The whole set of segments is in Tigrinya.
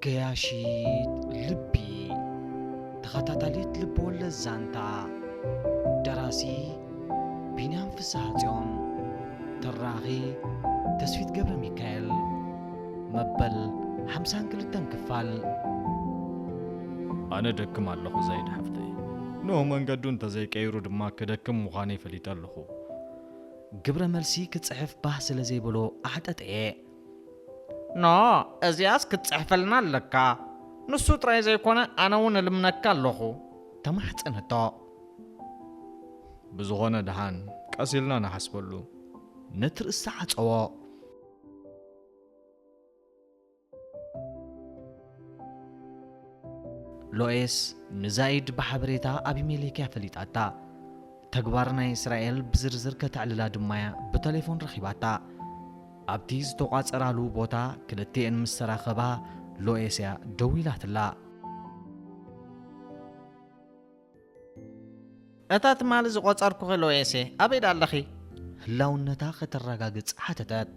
ገያሺት ልቢ፣ ተኸታታሊት ልብ ወለድ ዛንታ። ደራሲ ቢንያም ፍስሃጽዮን። ተራኺ ተስፊት ገብረ ሚካኤል። መበል ሓምሳን ክልተን ክፋል። ኣነ ደክም ኣለኹ ዛይድ ሓፍተይ። ንሆ መንገዱ እንተዘይቀይሩ ድማ ክደክም ምዃነይ ፈሊጠ ኣለኹ። ግብረ መልሲ ክጽሕፍ ባህ ስለ ዘይበሎ ኣሕጠጠየ። ኖ፣ እዚኣስ ክትጽሕፈልና ኣለካ። ንሱ ጥራይ ዘይኮነ ኣነ እውን እልምነካ ኣለኹ። ተማሕጸነቶ። ብዝኾነ ደሓን ቀስ ኢልና ንሓስበሉ። ነቲ ርእሳ ዓጸዎ። ሎኤስ ንዛይድ ብሓበሬታ ኣቢሜሌክ እያ ፈሊጣታ። ተግባር ናይ እስራኤል ብዝርዝር ከተዕልላ ድማ እያ ብተሌፎን ረኺባታ። ኣብቲ ዝተቋጸራሉ ቦታ ክልቲኤን ምስ ተራኸባ ሎኤስ እያ ደዊላትላ። እታ ትማሊ ዝቖጸርኩኺ ሎኤስ እየ። ኣበይ ደኣ ኣለኺ? ህላውነታ ከተረጋግጽ ሓተተት።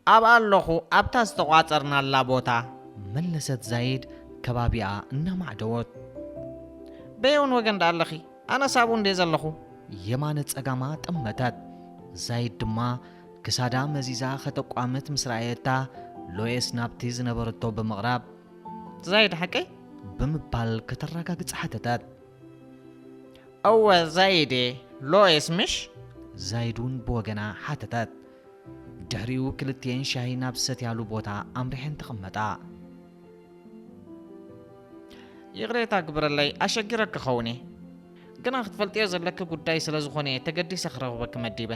ኣብኣ ኣለኹ፣ ኣብታ ዝተቋጸርናላ ቦታ። መለሰት ዛይድ ከባቢኣ እናማዕደወት። በየውን ወገን ደኣ ኣለኺ? ኣነስ ኣብኡ እንድየ ዘለኹ። የማነ ጸጋማ ጠመተት። ዛይድ ድማ ክሳዳ መዚዛ ከተቋምት ምስ ረኣየታ፣ ሎኤስ ናብቲ ዝነበረቶ ብምቕራብ፣ ዛይድ ሓቀይ? ብምባል ከተረጋግጽ ሓተተት። እወ ዛይድ እየ፣ ሎኤስ ምሽ? ዛይድ እውን ብወገና ሓተተት። ድሕሪኡ ክልቲኤን ሻሂ ናብ ዝሰትያሉ ቦታ ኣምሪሐን ተቐመጣ። ይቕሬታ ግበረለይ፣ ኣሸጊረኪ ክኸውን እየ። ግና ክትፈልጥዮ ዘለኪ ጉዳይ ስለ ዝኾነ እየ ተገዲሰ ክረኽበኪ መዲበ።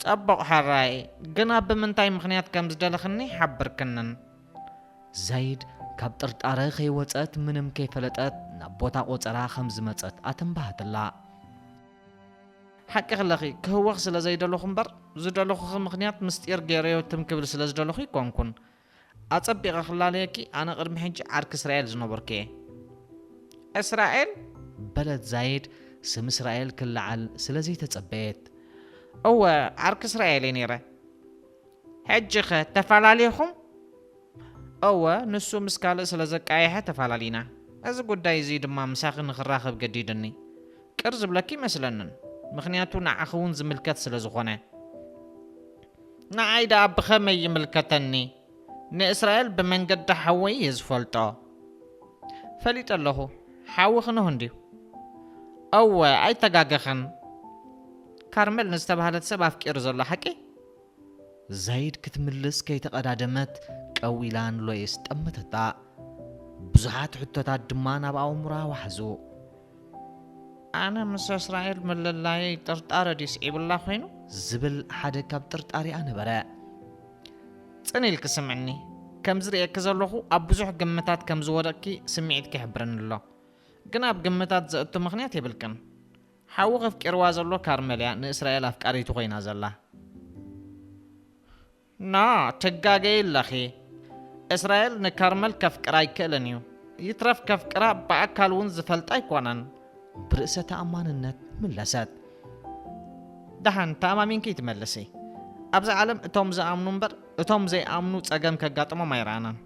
ጸቡቕ ሕራይ፣ ግና ብምንታይ ምኽንያት ከም ዝደለኽኒ ሓብርክንን። ዛይድ ካብ ጥርጣረ ከይወጸት ምንም ከይፈለጠት ናብ ቦታ ቆጸራ ከም ዝመጸት ኣተንባህትላ። ሓቂ ክለኺ ክህወኽ ስለ ዘይደለኹ እምበር፣ ዝደለኹኺ ምኽንያት ምስጢር ገይረዮ ትም ክብል ስለ ዝደለኹ ኣይኮንኩን። ኣጸቢቐ ክላለየኪ ኣነ ቅድሚ ሕጂ ዓርኪ እስራኤል ዝነበርኩ እየ። እስራኤል? በለት ዛይድ ስም እስራኤል ክለዓል ስለ ዘይተጸበየት። እወ፣ ዓርኪ እስራኤል እየ ነይረ። ሕጂኸ ተፈላለኹም? እወ፣ ንሱ ምስ ካልእ ስለ ዘቃየሐ ተፋላሊና። እዚ ጉዳይ እዚ ድማ ምሳኺ ንኽራኸብ ገዲድኒ። ቅር ዝብለኪ ይመስለንን፣ ምኽንያቱ ንዓኺ እውን ዝምልከት ስለ ዝኾነ። ንዓይ ደኣ ብኸመይ ይምልከተኒ? ንእስራኤል ብመንገዲ ሓወይ እየ ዝፈልጦ። ፈሊጠ ኣለኹ፣ ሓውኺ ኖህ እንድዩ። እወ፣ ኣይተጋገኽን። ካርመል ንዝተባህለት ሰብ ኣፍቂሩ ዘሎ ሓቂ? ዛይድ ክትምልስ ከይተቐዳደመት ቀው ኢላ ንሎይስ ጠመተታ። ብዙሓት ሕቶታት ድማ ናብ ኣእምሮኣ ዋሕዙ። ኣነ ምስ እስራኤል ምልላየይ ጥርጣረ ድዩ ስዒቡላ ኮይኑ? ዝብል ሓደ ካብ ጥርጣሪኣ ነበረ። ጽን ኢልኪ ስምዕኒ። ከም ዝርእየኪ ዘለኹ ኣብ ብዙሕ ግምታት ከም ዝወደቕኪ ስምዒትኪ ይሕብረኒ ኣሎ። ግን ኣብ ግምታት ዘእቱ ምኽንያት የብልክን። ሓዊ ከፍቂርዋ ዘሎ ካርመል እያ ንእስራኤል ኣፍቃሪቱ ኮይና ዘላ። ና፣ ትጋገይ ኣለኺ። እስራኤል ንካርመል ከፍቅራ ኣይክእልን እዩ። ይትረፍ ከፍቅራ ብኣካል እውን ዝፈልጣ ኣይኮነን። ብርእሰ ተኣማንነት ምለሰት። ደሓን ተኣማሚንኪ ትመልሲ። ኣብዚ ዓለም እቶም ዝኣምኑ እምበር እቶም ዘይኣምኑ ጸገም ከጋጥሞም ኣይረኣናን።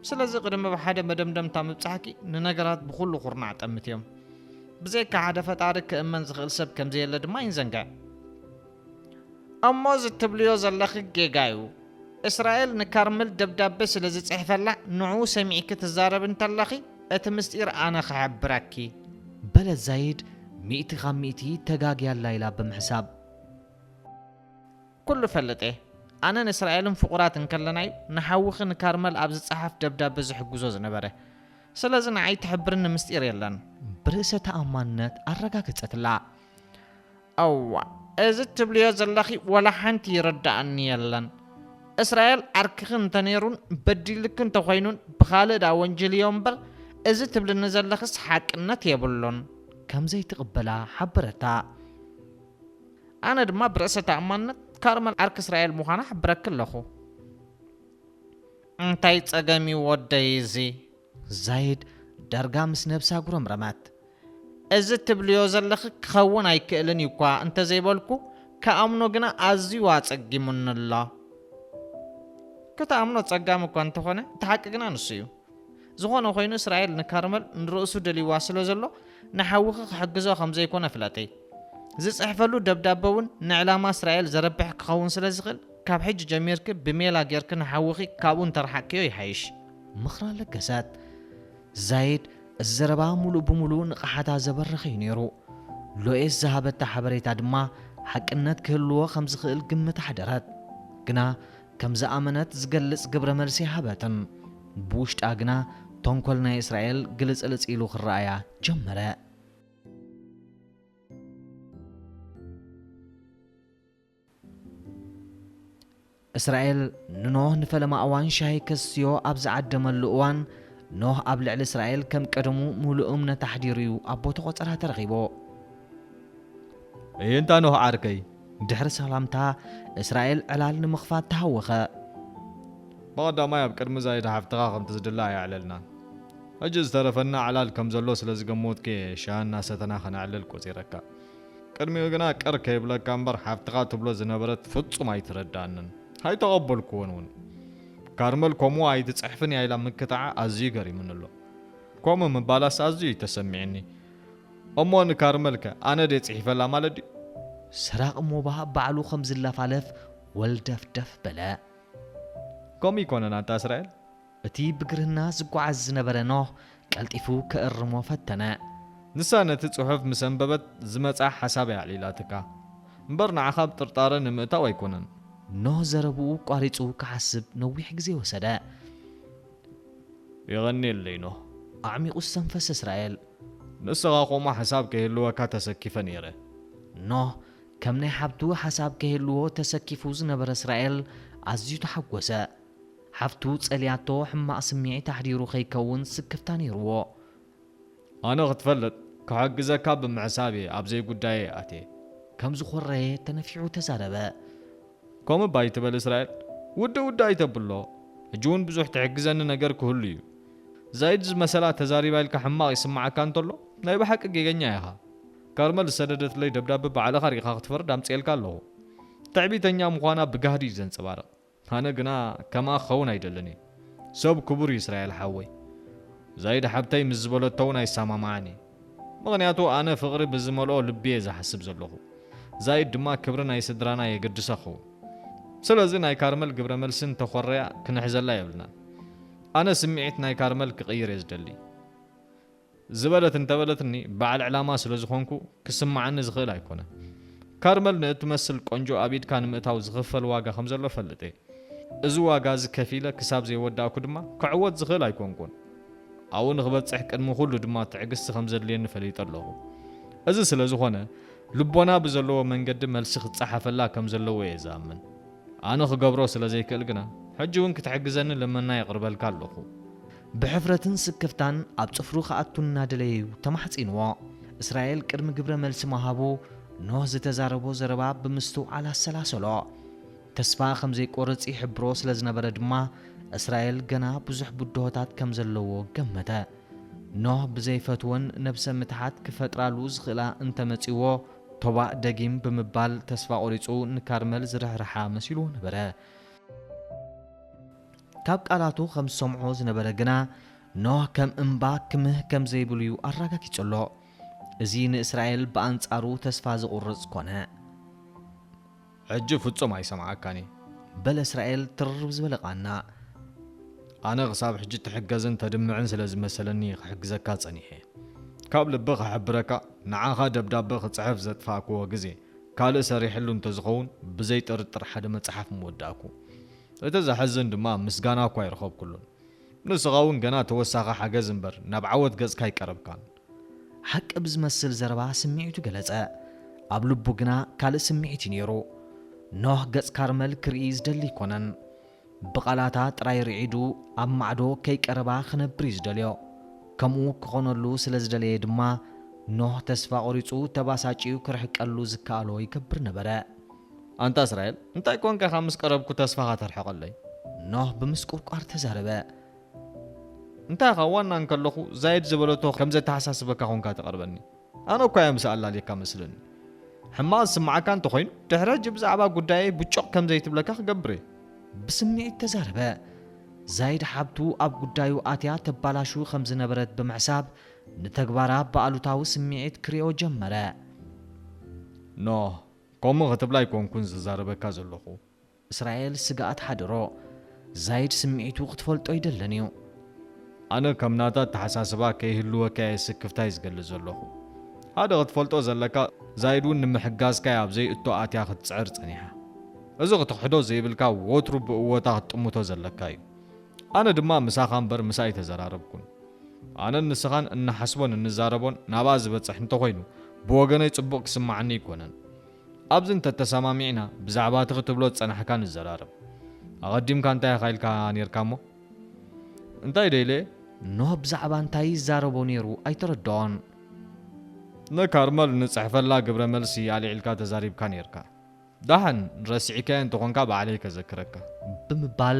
ስለዚ ቅድሚ ኣብ ሓደ መደምደምታ ምብጻሕኪ ንነገራት ብኹሉ ኩርናዕ ጠምትዮም። ብዘይካ ሓደ ፈጣሪ ክእመን ዝኽእል ሰብ ከም ዘየለ ድማ ኣይንዘንግዕ። እሞ እዚ ትብልዮ ዘለኺ ጌጋ እዩ። እስራኤል ንካርመል ደብዳበ ስለ ዝጽሕፈላ ንዕኡ ሰሚዕኪ ትዛረቢ እንተለኺ እቲ ምስጢር ኣነ ክሕብረኪ። በለት ዛይድ ሚእቲ ካብ ሚእቲ ተጋግያ ኣላ ኢላ ብምሕሳብ። ኩሉ እፈልጥ እየ። ኣነን እስራኤልን ፍቑራት እንከለና እዩ ንሓውኺ ንካርመል ኣብ ዝጸሓፍ ደብዳበ ዝሕግዞ ዝነበረ። ስለዚ ንዓይ ትሕብርኒ ምስጢር የለን። ብርእሰ ተኣማንነት ኣረጋገጸትላ። እዋ፣ እዚ ትብልዮ ዘለኺ ወላ ሓንቲ ይርድኣኒ የለን። እስራኤል ዓርክኺ እንተነይሩን በዲልኪ እንተኾይኑን ብኻልእ ደኣ ወንጅልዮ እምበር፣ እዚ ትብልኒ ዘለኽስ ሓቅነት የብሉን። ከም ዘይትቕበላ ሓበረታ። ኣነ ድማ ብርእሰ ተኣማንነት ካርመል ዓርኪ እስራኤል ምዃና ሕብረኪ ኣለኹ። እንታይ ጸገም እዩ ወደይ እዚ? ዛይድ ዳርጋ ምስ ነብሳ ጉረምረመት። እዚ ትብልዮ ዘለኺ ክኸውን ኣይክእልን እዩ እኳ እንተዘይበልኩ፣ ክኣምኖ ግና ኣዝዩ ኣጸጊሙኒ ኣሎ። ክትኣምኖ ጸጋም እኳ እንተኾነ፣ እቲ ሓቂ ግና ንሱ እዩ። ዝኾነ ኮይኑ፣ እስራኤል ንካርመል ንርእሱ ደልይዋ ስለ ዘሎ፣ ንሓውኺ ክሕግዞ ከም ዘይኮነ ፍለጢ። ዝጽሕፈሉ ደብዳበ እውን ንዕላማ እስራኤል ዘረብሕ ክኸውን ስለ ዝኽእል፣ ካብ ሕጂ ጀሚርኪ ብሜላ ጌርኪ ንሓውኺ ካብኡ እንተርሓቅክዮ ይሓይሽ። ምኽራ ለገሰት። ዛይድ እዚ ዘረባ ምሉእ ብምሉእ ንቕሓታ ዘበረኸ እዩ ነይሩ። ሎኤስ ዝሃበታ ሓበሬታ ድማ ሓቅነት ክህልዎ ከም ዝኽእል ግምት ኣሕደረት። ግና ከም ዝኣመነት ዝገልጽ ግብረ መልሲ ሃበትን። ብውሽጣ ግና ተንኮል ናይ እስራኤል ግልጽልጽ ኢሉ ክረኣያ ጀመረ። እስራኤል ንኖህ ንፈለማ እዋን ሻሂ ከስትዮ ኣብ ዝዓደመሉ እዋን፣ ኖህ ኣብ ልዕሊ እስራኤል ከም ቀደሙ ምሉእ እምነት ኣሕዲሩ እዩ ኣብ ቦተ ቆጸራ ተረኺቡ። እይ እንታ ኖህ ዓርከይ። ድሕሪ ሰላምታ፣ እስራኤል ዕላል ንምኽፋት ተሃወኸ። ብቐዳማይ ኣብ ቅድሚ ዛይድ ሓፍትኻ ከምቲ ዝድለ ኣየዕለልናን። ሕጂ ዝተረፈና ዕላል ከም ዘሎ ስለ ዝገመትኩ እየ ሻሂ እናሰተና ከነዕልል ቆጺረካ። ቅድሚኡ ግና ቅር ከይብለካ እምበር ሓፍትኻ ትብሎ ዝነበረት ፍጹም ኣይትረድኣንን። ኣይተቐበልኩዎን እውን። ካርመል ከምኡ ኣይትጽሕፍን እያ ኢላ ምክታዓ ኣዝዩ ገሪሙኒ ኣሎ። ከምኡ ምባላስ ኣዝዩ እዩ ተሰሚዕኒ። እሞ ንካርመልከ ኣነ ድየ ጽሒፈላ ማለት ድዩ? ሰራቒ ሞባ ባዕሉ ከም ዝለፋለፍ ወልደፍደፍ በለ። ከምኡ ይኮነን ኣንታ እስራኤል። እቲ ብግርህና ዝጓዓዝ ዝነበረ ኖህ ቀልጢፉ ክእርሞ ፈተነ። ንሳ ነቲ ጽሑፍ ምስ ኣንበበት ዝመጻ ሓሳብ እያ ኣዕሊላትካ። እምበር ንዓኻ ብጥርጣረ ንምእታው ኣይኮነን። ኖህ ዘረብኡ ቋሪጹ ክሓስብ ነዊሕ ግዜ ወሰደ። የቐንየለይ ኖህ። ኣዕሚቑ ዝተንፈሰ እስራኤል። ንስኻ ከምኡ ሓሳብ ከይህልወካ ተሰኪፈ ነይረ። ኖህ ከም ናይ ሓብቱ ሓሳብ ከይህልዎ ተሰኪፉ ዝነበረ እስራኤል ኣዝዩ ተሓጎሰ። ሓፍቱ ጸልያቶ ሕማቕ ስምዒት ኣሕዲሩ ከይከውን ስክፍታ ነይርዎ። ኣነ ክትፈልጥ ክሕግዘካ ብምሕሳብ እየ ኣብ ዘይጉዳየ ኣትየ። ከም ዝኾረየ ተነፊሑ ተዛረበ። ከምኡ እባ ኣይትበል እስራኤል፣ ውድእ ውድእ ኣይተብሎ። ሕጂ እውን ብዙሕ ትሕግዘኒ ነገር ክህሉ እዩ። ዛይድ ዝመሰላ ተዛሪባ ኢልካ ሕማቕ ይስምዓካ እንተሎ ናይ ብሓቂ ጌገኛ ኢኻ። ካርመል ዝሰደደትለይ ደብዳበ ባዕልኻ ርኢኻ ክትፈርድ ኣምጽኤልካ ኣለኹ። ትዕቢተኛ ምዃና ብጋህዲ እዩ ዘንጸባርቕ። ኣነ ግና ከምኣ ክኸውን ኣይደልን እየ። ሰብ ክቡር እዩ እስራኤል ሓወይ። ዛይድ ሓብተይ ምስ ዝበለቶ እውን ኣይሰማማዕን እየ። ምኽንያቱ ኣነ ፍቕሪ ብዝመልኦ ልቢ እየ ዝሓስብ ዘለኹ። ዛይድ ድማ ክብሪ ናይ ስድራና የገድሳ ክኸውን። ስለዚ ናይ ካርመል ግብረ መልሲ እንተኾረያ ክንሕዘላ የብልናን። ኣነ ስምዒት ናይ ካርመል ክቕይር እየ ዝደሊ። ዝበለት እንተበለትኒ በዓል ዕላማ ስለ ዝኾንኩ ክስምዓኒ ዝኽእል ኣይኮነን። ካርመል ንእትመስል ቆንጆ ኣብ ኢድካ ንምእታው ዝኽፈል ዋጋ ከም ዘሎ እፈልጥ እየ። እዚ ዋጋ እዚ ከፊለ ክሳብ ዘይወዳእኩ ድማ ክዕወት ዝኽእል ኣይኮንኩን። ኣብኡ ንኽበጽሕ ቅድሚ ኩሉ ድማ ትዕግስቲ ከም ዘድልየኒ ፈሊጠ ኣለኹ። እዚ ስለ ዝኾነ ልቦና ብዘለዎ መንገዲ መልሲ ክጸሓፈላ ከም ዘለዎ እየ ዝኣምን። ኣነ ክገብሮ ስለ ዘይክእል ግና፣ ሕጂ እውን ክትሕግዘኒ ልመና የቕርበልካ ኣለኹ። ብሕፍረትን ስክፍታን ኣብ ጽፍሩ ክኣቱ እናደለየ እዩ ተማሕጺንዎ። እስራኤል ቅድሚ ግብረ መልሲ ምሃቡ፣ ኖህ ዝተዛረቦ ዘረባ ብምስትውዓል ኣሰላሰሎ። ተስፋ ከም ዘይቆርጽ ይሕብሮ ስለ ዝነበረ ድማ፣ እስራኤል ገና ብዙሕ ብድሆታት ከም ዘለዎ ገመተ። ኖህ ብዘይፈትወን ነብሰ ምትሓት ክፈጥራሉ ዝኽእላ እንተመጺዎ፣ ቶባእ ደጊም ብምባል ተስፋ ቆሪጹ ንካርመል ዝርሕርሓ መሲልዎ ነበረ። ካብ ቃላቱ ከም ዝሰምዖ ዝነበረ ግና፣ ኖህ ከም እምባ ክምህ ከም ዘይብሉ እዩ ኣረጋጊጹ ኣሎ። እዚ ንእስራኤል ብኣንጻሩ ተስፋ ዘቑርጽ ኮነ። ሕጂ ፍጹም ኣይሰምዓካን እየ። በለ እስራኤል ትርር ብዝበለ ቃና። ኣነ ክሳብ ሕጂ ትሕገዝን ተድምዕን ስለ ዝመሰለኒ ክሕግዘካ ጸኒሐ። ካብ ልቢ ክሕብረካ፣ ንዓኻ ደብዳበ ክጽሕፍ ዘጥፋእክዎ ግዜ፣ ካልእ ሰሪሕሉ እንተዝኸውን፣ ብዘይ ጥርጥር ሓደ መጽሓፍ ምወዳእኩ። እቲ ዘሕዝን ድማ፣ ምስጋና እኳ ኣይረኸብኩሉን። ንስኻ እውን ገና ተወሳኺ ሓገዝ እምበር፣ ናብ ዓወት ገጽካ ኣይቀረብካን። ሓቂ ብዝመስል ዘረባ ስምዒቱ ገለጸ። ኣብ ልቡ ግና ካልእ ስምዒት እዩ ነይሩ። ኖህ ገጽ ካርመል ክርኢ ዝደሊ ኣይኮነን። ብቓላታ ጥራይ ርዒዱ ኣብ ማዕዶ ከይቀረባ ክነብር እዩ ዝደልዮ። ከምኡ ክኾነሉ ስለ ዝደለየ ድማ፣ ኖህ ተስፋ ቆሪጹ ተባሳጭዩ ክርሕቀሉ ዝከኣሎ ይገብር ነበረ። ኣንታ እስራኤል፣ እንታይ ኮንካ ኢኻ ምስ ቀረብኩ ተስፋኻ ተርሕቐለይ? ኖህ ብምስቁርቋር ተዛረበ። እንታይ ኢኻ ዋና እንከለኹ ዛይድ ዝበለቶ ከም ዘተሓሳስበካ ኮንካ ትቐርበኒ? ኣነ እኳ እየ ምስ ኣላልየካ መስለኒ። ሕማቕ ዝስምዓካ እንተኾይኑ፣ ድሕሪ ሕጂ ብዛዕባ ጉዳየይ ብጮቕ ከም ዘይትብለካ ክገብር እየ። ብስምዒት ተዛረበ። ዛይድ ሓብቱ ኣብ ጉዳዩ ኣትያ ተባላሹ ከም ዝነበረት ብምሕሳብ፣ ንተግባራ ብኣሉታዊ ስምዒት ክሪኦ ጀመረ። ኖህ፣ ከምኡ ክትብላ ኣይኮንኩን ዝዛረበካ ዘለኹ። እስራኤል ስግኣት ሓደሮ። ዛይድ ስምዒቱ ክትፈልጦ ኣይደልን እዩ። ኣነ ከም ናታ ኣተሓሳስባ ከይህልወካ እየ ስክፍታይ ዝገልጽ ዘለኹ። ሓደ ክትፈልጦ ዘለካ፣ ዛይድ እውን ንምሕጋዝካ እያ ኣብ ዘይእቶ ኣትያ ክትጽዕር ጸኒሓ። እዚ ክትኽሕዶ ዘይብልካ፣ ወትሩ ብእወታ ክትጥምቶ ዘለካ እዩ። ኣነ ድማ ምሳኻ እምበር ምሳ ኣይተዘራረብኩን። ኣነን ንስኻን እንሓስቦን እንዛረቦን ናብኣ ዝበጽሕ እንተኾይኑ፣ ብወገነይ ጽቡቕ ክስምዓኒ ኣይኮነን። ኣብዚ እንተተሰማሚዕና፣ ብዛዕባ እቲ ክትብሎ ዝጸናሕካ ንዘራረብ። ኣቐዲምካ እንታይ ኢኻ ኢልካ ኔርካ እሞ? እንታይ ደይለ? ኖህ ብዛዕባ እንታይ ይዛረቦ ነይሩ ኣይተረድኦን። ንካርመል ንጽሕፈላ ግብረ መልሲ ኣልዒልካ ተዛሪብካ ኔርካ። ደሓን ረሲዕካዮ እንተኾንካ ባዕለይ ከዘክረካ። ብምባል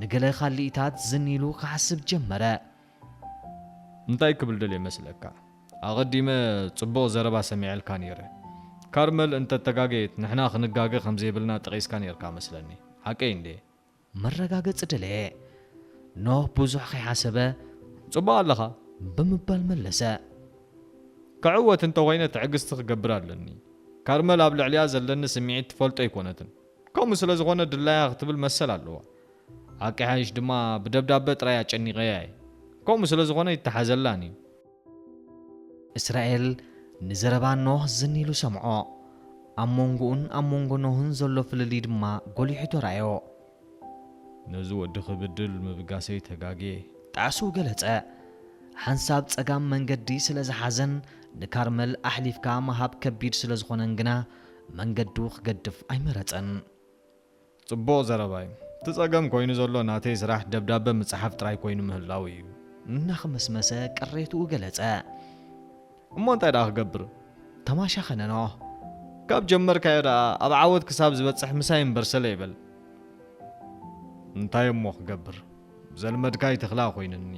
ንገለ ካልኢታት ዝን ኢሉ ክሓስብ ጀመረ። እንታይ ክብል ደልየ መስለካ? ኣቐዲመ ጽቡቕ ዘረባ ሰሚዐልካ ነይረ። ካርመል እንተተጋገየት ንሕና ክንጋገ ከም ዘይብልና ጠቒስካ ነይርካ መስለኒ። ሓቀይ እንዴ? መረጋገጺ ደለየ። ኖህ ብዙሕ ከይሓሰበ፣ ጽቡቕ ኣለኻ። ብምባል መለሰ። ክዕወት እንተኾይነ ትዕግስቲ ክገብር ኣለኒ። ካርመል ኣብ ልዕሊኣ ዘለኒ ስምዒት ትፈልጦ ኣይኮነትን። ከምኡ ስለ ዝኾነ ድላያ ክትብል መሰል ኣለዋ። ሓቂ ሓይሽ ድማ ብደብዳበ ጥራይ ኣጨኒቐያ እየ። ከምኡ ስለ ዝኾነ ይተሓዘላን እዩ። እስራኤል ንዘረባ ኖህ ዝን ኢሉ ሰምዖ። ኣብ መንጎኡን ኣብ መንጎ ኖህን ዘሎ ፍልልይ ድማ ጎሊሑ ተራእዮ። ነዚ ወዲ ክብድል ምብጋሰይ ተጋግየ። ጣዕሱ ገለጸ። ሓንሳብ ጸጋም መንገዲ ስለ ዝሓዘን ንካርመል ኣሕሊፍካ ምሃብ ከቢድ ስለ ዝኾነን ግና መንገዱ ክገድፍ ኣይመረጸን። ጽቡቕ ዘረባ እዩ። እቲ ጸገም ኮይኑ ዘሎ ናተይ ስራሕ ደብዳበ ምጽሓፍ ጥራይ ኮይኑ ምህላው እዩ። እናኸመስመሰ ቅሬትኡ ገለጸ። እሞ እንታይ ደኣ ክገብር? ተማሻኸነ ኖህ። ካብ ጀመርካዮ ደኣ ኣብ ዓወት ክሳብ ዝበጽሕ ምሳይ እምበር ሰለ ይበል። እንታይ እሞ ክገብር? ዘልመድካይ ተኽላ ኮይንኒ።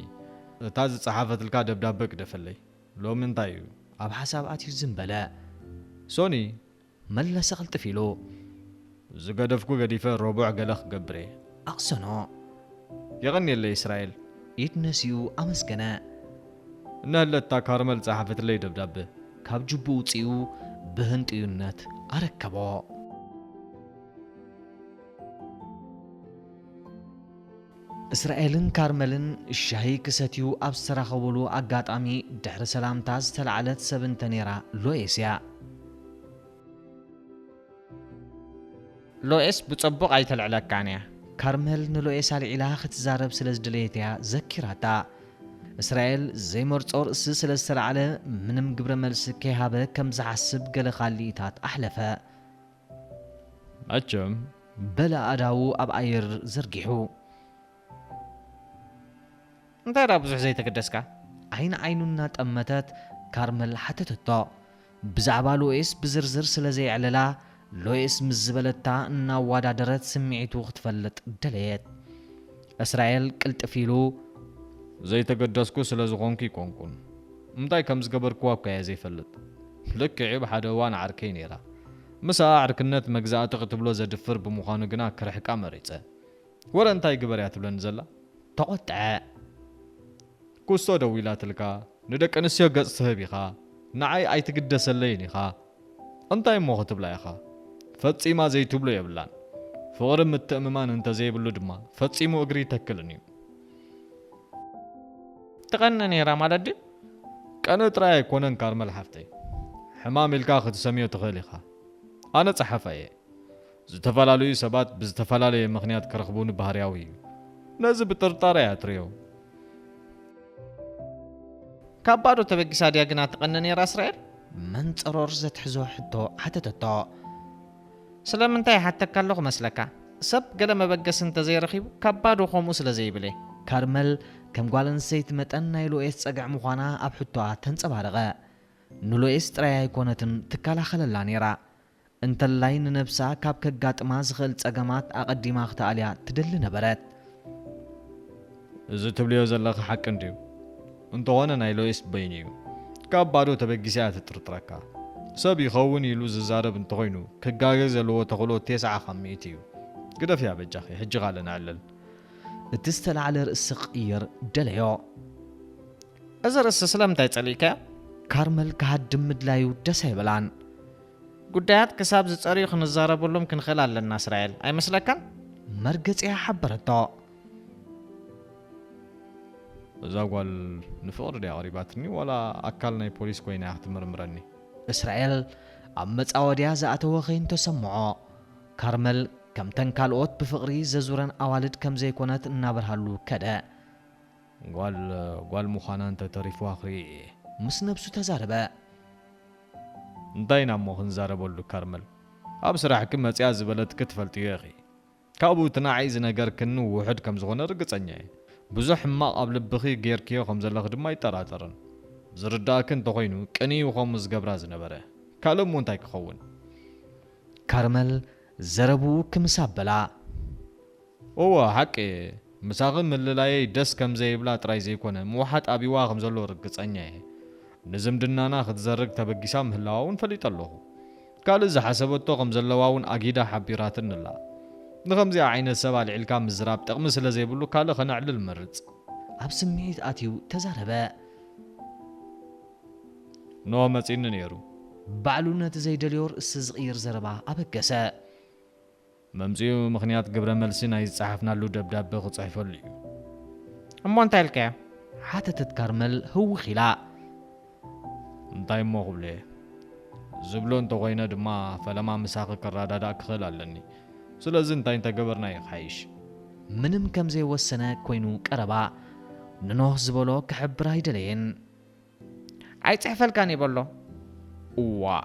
እታ ዝጸሓፈትልካ ደብዳበ ግደፈለይ። ሎሚ እንታይ እዩ? ኣብ ሓሳብ ኣትዩ ዝን በለ። ሶኒ። መለሰ ቅልጥፍ ኢሉ። ዝገደፍኩ ገዲፈ ረቡዕ ገለ ክገብር እየ። ኣቕሰኖ። የቐንየለይ እስራኤል። ኢድ ነሲኡ ኣመስገነ። እነህለታ ካርመል ጸሓፈትለይ ደብዳበ። ካብ ጅቡ ውጺኡ ብህንጥዩነት ኣረከቦ። እስራኤልን ካርመልን ሻሂ ክሰትዩ ኣብ ዝተራኸቡሉ ኣጋጣሚ፣ ድሕሪ ሰላምታ ዝተላዕለት ሰብ እንተ ነይራ፣ ሎኤስ እያ። ሎኤስ ብጸቡቕ ኣይተልዕለካን እያ። ካርመል ንሎኤስ ኣልዒላ ክትዛረብ ስለ ዝደለየት እያ ዘኪራታ። እስራኤል ዘይመርጾ ርእሲ ስለ ዝተላዕለ፣ ምንም ግብረ መልሲ ከይሃበ ከም ዝሓስብ ገለ ካልኢታት ኣሕለፈ። መቸም። በለ ኣእዳዉ ኣብ ኣየር ዘርጊሑ። እንታይ ደኣ ብዙሕ ዘይተገደስካ? ዓይኒ ዓይኑ እናጠመተት ካርመል ሓተተቶ። ብዛዕባ ሎኤስ ብዝርዝር ስለ ዘየዕለላ፣ ሎኤስ ምስ ዝበለታ እናወዳደረት ስምዒቱ ክትፈልጥ ደለየት። እስራኤል ቅልጥፍ ኢሉ። ዘይተገደስኩ ስለ ዝኾንኩ ይኮንኩን። እንታይ ከም ዝገበርክዋ እኳ እየ ዘይፈልጥ። ልክዕ እዩ፣ ብሓደ እዋን ዓርከይ ነይራ። ምስኣ ዕርክነት መግዛእቲ ክትብሎ ዘድፍር ብምዃኑ ግና ክርሕቃ መሪጸ። ወረ እንታይ ግበር እያ ትብለኒ ዘላ? ተቖጥዐ። ኩስቶ ደዊላትልካ፣ ንደቂ ኣንስትዮ ገጽ ትህብ ኢኻ፣ ንዓይ ኣይትግደሰለይን ኢኻ። እንታይ እሞ ክትብላ ኢኻ? ፈጺማ ዘይትብሎ የብላን። ፍቕሪ ምትእምማን እንተ ዘይብሉ ድማ ፈጺሙ እግሪ ይተክልን እዩ። ትቐነ ነይራ ማለት ድዩ? ቀነ ጥራይ ኣይኮነን ካርመል ሓፍተይ። ሕማም ኢልካ ክትሰምዮ ትኽእል ኢኻ። ኣነ ጸሓፋይ እየ። ዝተፈላለዩ ሰባት ብዝተፈላለየ ምኽንያት ክረኽቡኒ ባህርያዊ እዩ። ነዚ ብጥርጣረ እያ ትርእዮ። ካብ ባዶ ተበጊሳ ድያ ግና ትቐነ ነይራ እስራኤል? መንጸሮር ዘትሕዞ ሕቶ ሓተተቶ። ስለምንታይ ይሓተካ ኣለኹ መስለካ? ሰብ ገለ መበገሲ እንተዘይረኺቡ ካብ ባዶ ከምኡ ስለ ዘይብል እየ። ካርመል ከም ጓል ኣንስተይቲ መጠን ናይ ሎኤስ ጸግዒ ምዃና ኣብ ሕቶኣ ተንጸባረቐ። ንሎኤስ ጥራይ ኣይኮነትን ትከላኸለላ ነይራ። እንተላይ ንነብሳ ካብ ከጋጥማ ዝኽእል ጸገማት ኣቐዲማ ክትኣልያ ትደሊ ነበረት። እዚ ትብልዮ ዘለኺ ሓቂ እንድዩ? እንተኾነ ናይ ሎይስ በይኑ እዩ። ካብ ባዶ ተበጊሳ እያ ትጥርጥረካ። ሰብ ይኸውን ኢሉ ዝዛረብ እንተኾይኑ ክጋገ ዘለዎ ተኽእሎ ተስዓ ካብ ሚእቲ እዩ። ግደፍያ በጃኺ፣ ሕጂ ኻለ ንዕልል። እቲ ዝተላዕለ ርእሲ ክቕይር ደለዮ። እዚ ርእሲ ስለምንታይ ጸሊእካዮ? ካርመል ክሃድም ምድላዩ ደስ ኣይበላን። ጉዳያት ክሳብ ዝጸርዩ ክንዛረበሎም ክንኽእል ኣለና እስራኤል፣ ኣይመስለካን? መርገጺኣ ሓበረቶ። እዛ ጓል ንፍቕሪ ድያ ቀሪባትኒ፣ ዋላ ኣካል ናይ ፖሊስ ኮይና እያ ክትምርምረኒ? እስራኤል ኣብ መጻወድያ ዝኣተወ ኸይኑ ተሰምዖ። ካርመል ከምተን ካልኦት ብፍቕሪ ዘዙረን ኣዋልድ ከም ዘይኮነት እናበርሃሉ ከደ። ጓል፣ ጓል ምዃና እንተ ተሪፍዋ ክርኢ እየ። ምስ ነብሱ ተዛረበ። እንታይ ኢና እሞ ክንዛረበሉ ካርመል? ኣብ ስራሕኪ መጺኣ ዝበለትኪ ትፈልጥዮ ኢኺ። ካብኡ እቲ ንዓይ ዝነገርክኒ ውሑድ ከም ዝኾነ ርግጸኛ እየ። ብዙሕ ሕማቕ ኣብ ልብኺ ጌርክዮ ከም ዘለኺ ድማ ኣይጠራጠርን። ዝርዳእኪ እንተኾይኑ ቅንኢ እዩ ከምኡ ዝገብራ ዝነበረ። ካልእ እሞ እንታይ ክኸውን? ካርመል ዘረብኡ ክምስ ኣበላ። እወ፣ ሓቂ እየ። ምሳኺ ምልላየይ ደስ ከም ዘይብላ ጥራይ ዘይኮነ፣ ምውሓጥ ኣብይዋ ከም ዘሎ ርግጸኛ እየ። ንዝምድናና ክትዘርግ ተበጊሳ ምህላዋ እውን ፈሊጠ ኣለኹ። ካልእ ዝሓሰበቶ ከም ዘለዋ እውን ኣጊዳ ሓቢራትኒ ኣላ። ንኸምዚኣ ዓይነት ሰብ ኣልዒልካ ምዝራብ ጥቕሚ ስለ ዘይብሉ ካልእ ኸነዕልል እመርጽ። ኣብ ስምዒት ኣትዩ ተዛረበ። ኖህ መጺኒ ነይሩ። ባዕሉ ነቲ ዘይደልዮ ርእሲ ዝቕይር ዘረባ ኣበገሰ። መምጺኡ ምኽንያት ግብረ መልሲ ናይ ዝጸሓፍናሉ ደብዳበ ክጽሕፈሉ እዩ። እሞ እንታይ ኢልካዮ? ሓተተት ካርመል ህውኽ ኢላ። እንታይ እሞ ክብሎ እየ? ዝብሎ እንተኾይነ ድማ ፈለማ ምሳኺ ክረዳዳእ ክኽእል ኣለኒ። ስለዚ እንታይ እንተገበርና እዩ ክሓይሽ? ምንም ከም ዘይወሰነ ኮይኑ ቀረባ። ንኖህ ዝበሎ ክሕብር ኣይደለየን። ኣይጽሕፈልካን እየ በሎ። እዋእ፣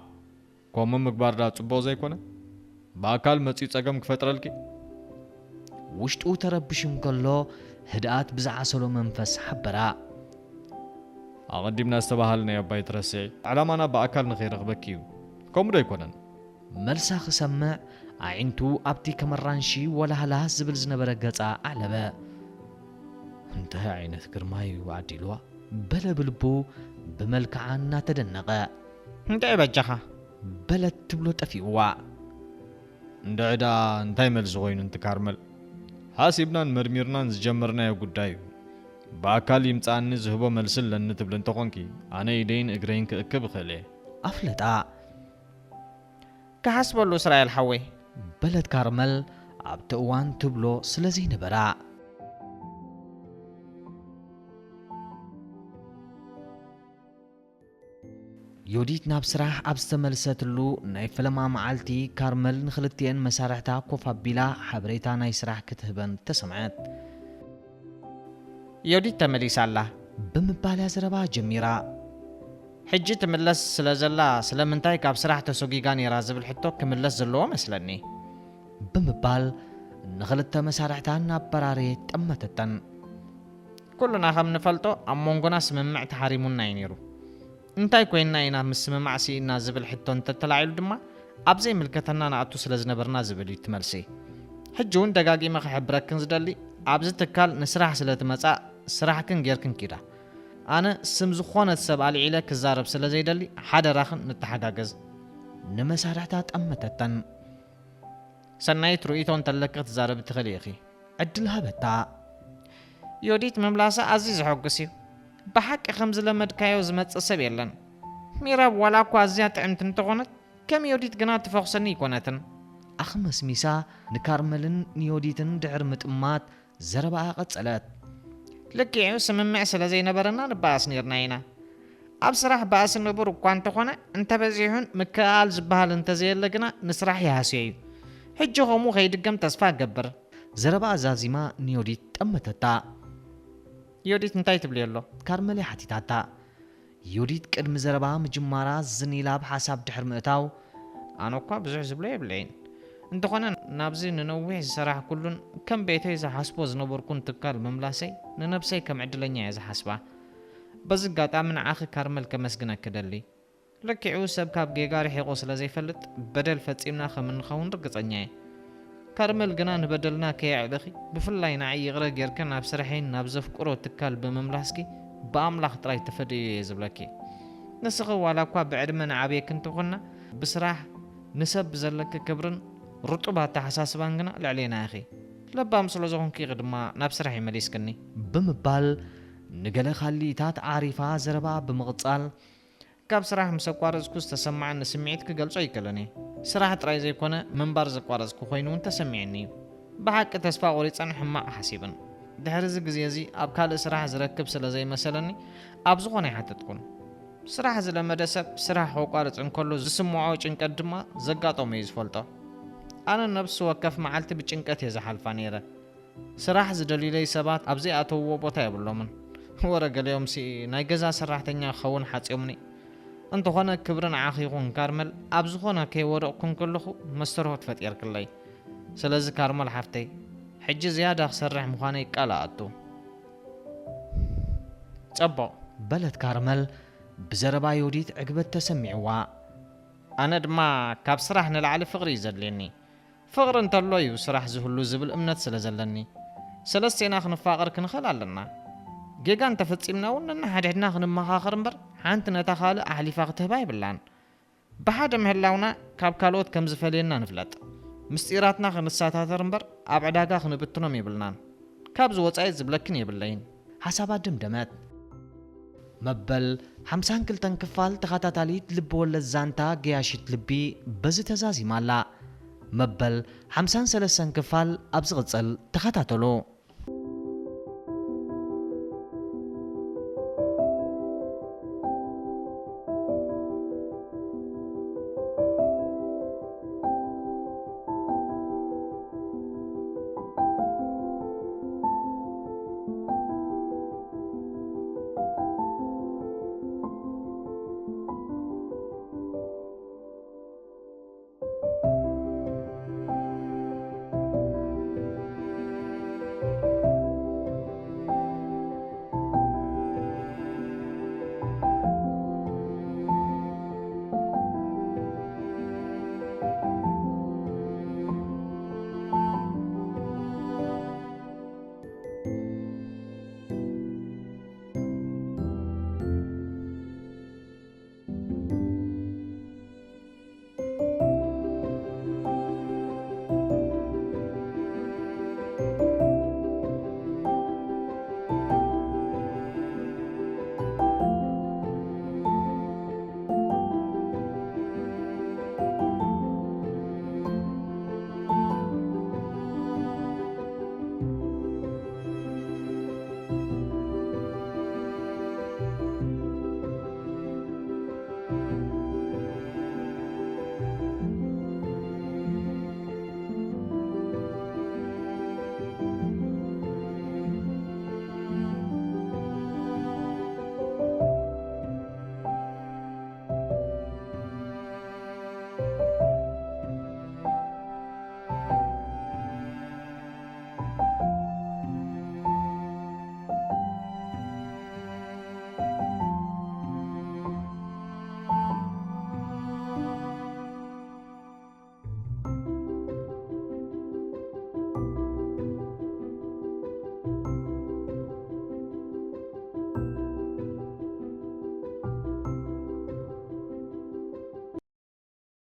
ከምኡ ምግባር ዳ ጽቡቕ ዘይኮነ? ብኣካል መጺኡ ጸገም ክፈጥረልኪ? ውሽጡ ተረቢሹ እንከሎ ህድኣት ብዝዓሰሎ መንፈስ ሓበራ። ኣቐዲምና ዝተባሃልናዮ እባ ኣይትረስዒ። ዕላማና ብኣካል ንኸይረኽበኪ እዩ። ከምኡ ዶ ኣይኮነን? መልሳ ክሰምዕ ኣዒንቱ ኣብቲ ከም ኣራንሺ ወላህላህ ዝብል ዝነበረ ገጻ ኣዕለበ። እንታይ ዓይነት ግርማ እዩ ዓዲልዋ? በለ ብልቡ ብመልክዓ እናተደነቐ። እንታይ በጃኻ? በለት ትብሎ ጠፊእዋ። እንድዒ ደኣ እንታይ መልሲ ኮይኑ፣ እንቲ ካርመል? ሓሲብናን መርሚርናን ዝጀመርናዮ ጉዳይ እዩ። ብኣካል ይምጽኣኒ ዝህቦ መልሲ ኣለኒ ትብሊ እንተኾንኪ፣ ኣነ ኢደይን እግረይን ክእክብ እኽእል እየ። ኣፍለጣ። ክሓስበሉ እስራኤል ሓወይ። በለት ካርመል ኣብቲ እዋን ትብሎ ስለ ዘይነበራ። ዮዲት ናብ ስራሕ ኣብ ዝተመልሰትሉ ናይ ፈለማ መዓልቲ፣ ካርመል ንኽልቲኤን መሳርሕታ ኮፍ ኣቢላ ሓበሬታ ናይ ስራሕ ክትህበን ተሰምዐት። ዮዲት ተመሊሳ ኣላ። ብምባል እያ ዘረባ ጀሚራ። ሕጂ ትምለስ ስለ ዘላ፣ ስለምንታይ ካብ ስራሕ ተሰጒጋ ነይራ ዝብል ሕቶ ክምለስ ዘለዎ መስለኒ። ብምባል ንኽልተ መሳርሕታ እናበራረየት ጠመተተን። ኩልና ከም ንፈልጦ ኣብ መንጎና ስምምዕ ተሓሪሙና እዩ ነይሩ። እንታይ ኮይንና ኢና ምስምማዕ ስኢንና ዝብል ሕቶ እንተተላዒሉ ድማ ኣብ ዘይምልከተና ንኣቱ ስለ ዝነበርና ዝብል እዩ እቲ መልሲ። ሕጂ እውን ደጋጊመ ክሕብረክን ዝደሊ ኣብዚ ትካል ንስራሕ ስለ ትመጻ ስራሕክን ጌርክን ኪዳ። ኣነ ስም ዝኾነት ሰብ ኣልዒለ ክዛረብ ስለ ዘይደሊ ሓደራኽን ንተሓጋገዝ። ንመሳርሕታ ጠመተተን። ሰናይት ርእይቶ እንተለኪ ክትዛረቢ ትኽእሊ ኢኺ። ዕድል ሃበታ። ዮዲት ምምላሳ ኣዝዩ ዘሐጉስ እዩ። ብሓቂ ከም ዝለመድካዮ ዝመጽእ ሰብ የለን። ሚራብ ዋላ እኳ ኣዝያ ጥዕምቲ እንተኾነት ከም ዮዲት ግና ትፈኹሰኒ ኣይኮነትን። ኣኽመስሚሳ ንካርመልን ንዮዲትን ድሕሪ ምጥማት ዘረባኣ ቀጸለት። ልክዕ እዩ፣ ስምምዕ ስለ ዘይነበረና ንበኣስ ኔርና ኢና። ኣብ ስራሕ ባእሲ ንቡር እኳ እንተኾነ እንተበዚሑን ምክእኣል ዝበሃል እንተዘየለ ግና ንስራሕ ይሃስዮ እዩ። ሕጂ ከምኡ ከይድገም ተስፋ እገብር። ዘረባኣ ዛዚማ ንዮዲት ጠመተታ። ዮዲት እንታይ ትብልዮ ኣሎ? ካርመል እያ ሓቲታታ። ዮዲት ቅድሚ ዘረባ ምጅማራ ዝን ኢላ ብሓሳብ ድሕሪ ምእታው፣ ኣነ እኳ ብዙሕ ዝብሎ የብለይን። እንተኾነ ናብዚ ንነዊሕ ዝሰራሕኩሉን ከም ቤተይ ዝሓስቦ ዝነበርኩን ትካል ምምላሰይ ንነብሰይ ከም ዕድለኛ እየ ዝሓስባ። በዚ ኣጋጣሚ ንዓኺ ካርመል ከመስግነኪ እደሊ። ልክዑ ሰብ ካብ ጌጋ ርሒቑ ስለ ዘይፈልጥ በደል ፈጺምና ከም እንኸውን ርግጸኛ እየ። ካርመል ግና ንበደልና ከየዕለኺ፣ ብፍላይ ንዓይ ይቕረ ጌርኪ ናብ ስርሐይን ናብ ዘፍቅሮ ትካል ብምምላስኪ ብኣምላኽ ጥራይ ተፈድዮ እየ ዝብለኪ። ንስኺ ዋላ እኳ ብዕድመ ንዓብየኪ እንተኾንና፣ ብስራሕ ንሰብ ብዘለኪ ክብርን ርጡብ ኣተሓሳስባን ግና ልዕሌና ኢኺ። ለባም ስለ ዝኾንኪ ኢኺ ድማ ናብ ስራሕ ይመሊስክኒ። ብምባል ንገለ ካልኢታት ዓሪፋ ዘረባ ብምቕጻል፣ ካብ ስራሕ ምስ ኣቋረጽኩ ዝተሰማዓኒ ስምዒት ክገልጾ ኣይክእልን እየ። ስራሕ ጥራይ ዘይኮነ ምንባር ዘቋረጽኩ ኮይኑ እውን ተሰሚዕኒ እዩ። ብሓቂ ተስፋ ቆሪጸን ሕማቕ ሓሲብን። ድሕሪ እዚ ግዜ እዚ ኣብ ካልእ ስራሕ ዝረክብ ስለ ዘይመሰለኒ ኣብ ዝኾነ ኣይሓተትኩን። ስራሕ ዝለመደ ሰብ ስራሕ ከቋርጽ እንከሎ ዝስምዖ ጭንቀት ድማ ዘጋጠሞ እዩ ዝፈልጦ። ኣነ ነብሲ ወከፍ መዓልቲ ብጭንቀት እየ ዝሓልፋ ነይረ። ስራሕ ዝደልዩለይ ሰባት ኣብ ዘይኣተውዎ ቦታ የብሎምን። ወረ ገሊኦምሲ ናይ ገዛ ሰራሕተኛ ክኸውን ሓጽዮምኒ። እንተኾነ ክብሪ ንዓኺ ይኹን ካርመል፣ ኣብ ዝኾነ ከይወደቕኩ እንከለኹ መስተርሆት ፈጢርክለይ። ስለዚ ካርመል ሓፍተይ፣ ሕጂ ዝያዳ ክሰርሕ ምዃነይ ቃል እኣቱ። ጸቡቕ። በለት ካርመል ብዘረባ ዮዲት ዕግበት ተሰሚዕዋ። ኣነ ድማ ካብ ስራሕ ንላዕሊ ፍቕሪ እዩ ዘድልየኒ። ፍቕሪ እንተሎ እዩ ስራሕ ዝህሉ ዝብል እምነት ስለ ዘለኒ፣ ሰለስቴና ክንፋቐር ክንኽእል ኣለና። ጌጋ እንተፈጺምና እውን ነንሓድሕድና ክንመኻኸር እምበር፣ ሓንቲ ነታ ካልእ ኣሕሊፋ ክትህባ የብላን። ብሓደ ምህላውና ካብ ካልኦት ከም ዝፈልየና ንፍለጥ። ምስጢራትና ክንሰታተር እምበር፣ ኣብ ዕዳጋ ክንብትኖም የብልናን። ካብዚ ወጻኢ ዝብለክን የብለይን። ሓሳባ ደምደመት። መበል ሓምሳን ክልተን ክፋል ተኸታታሊት ልቢ ወለድ ዛንታ ገያሺት ልቢ በዚ ተዛዚማ ኣላ። መበል ሓምሳን ሰለስተን ክፋል ኣብ ዝቕጽል ተኸታተሉ።